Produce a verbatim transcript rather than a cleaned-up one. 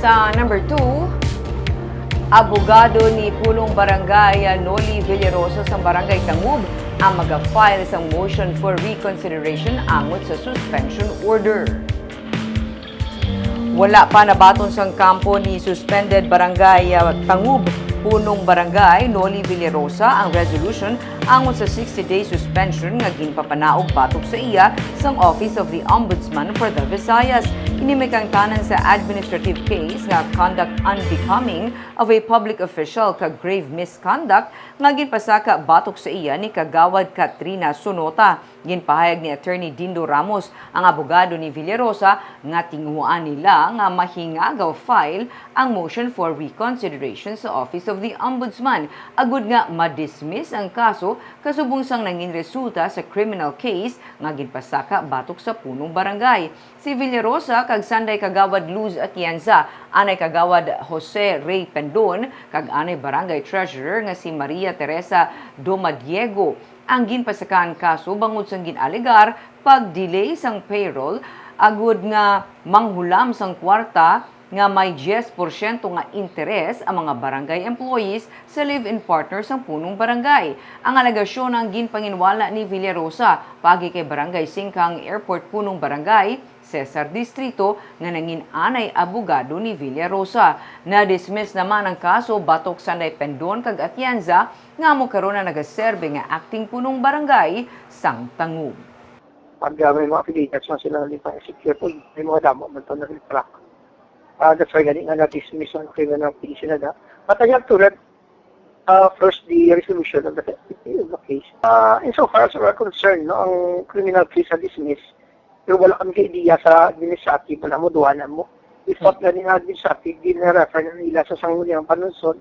Ah, number two, abogado ni Punong Barangay Noli Villarosa sa Barangay Tangub ang maga-file sang motion for reconsideration angot sa suspension order. Wala pa nabaton sang kampo ni suspended Barangay, ah, Tangub Punong Barangay Noli Villarosa ang resolution angot sa sixty-day suspension nga ginpapanaog batok sa iya sang Office of the Ombudsman for the Visayas. Ini may kaangtanan sa administrative case nga conduct unbecoming of a public official kag grave misconduct nga ginpasaka batok sa iya ni Kagawad Katrina Sunota. Ginpahayag ni Attorney Dindo Ramos, ang abogado ni Villarosa, nga tinguhaan nila nga mahingagaw file ang motion for reconsideration sa Office of the Ombudsman agud nga ma-dismiss ang kaso kasubong sang nangin resulta sa criminal case nga ginpasaka batok sa punong barangay. Si Villarosa kag sanday Kagawad Luz Atienza, anay Kagawad Jose Ray Pendon, kag anay Barangay Treasurer nga si Maria Teresa Domadiego ang ginpasakaan kaso bangod sang gin-alegar pag-delay sang payroll agud nga manghulam sang kwarta nga may diyes porsyento nga interes ang mga barangay employees sa live-in partner sang punong barangay. Ang alegasyon ang ginpanginwala ni Villarosa paagi kay Barangay Singkang Airport Punong Barangay Cesar Distrito nga nangin anay abogado ni Villarosa. Na-dismiss naman ang kaso batok sanday Pendon kag Atienza nga amo karon ang nagaserbe nga acting punong barangay sang Tangub. Pag, ah, may mga affidavits man sila nalipay, secure po, may mga damo man to na-retract. Ah, that's why gani nga na-dismiss ang criminal case nila. But I have to read, uh, first the resolution of the, of the case. Uh, insofar as we're concerned, no, ang criminal case na dismiss, pero wala kami ka-idea sa administrative na mo, duha na mo. If not gani nga administrative, gina-refer na nila sa sangguniang panunsod.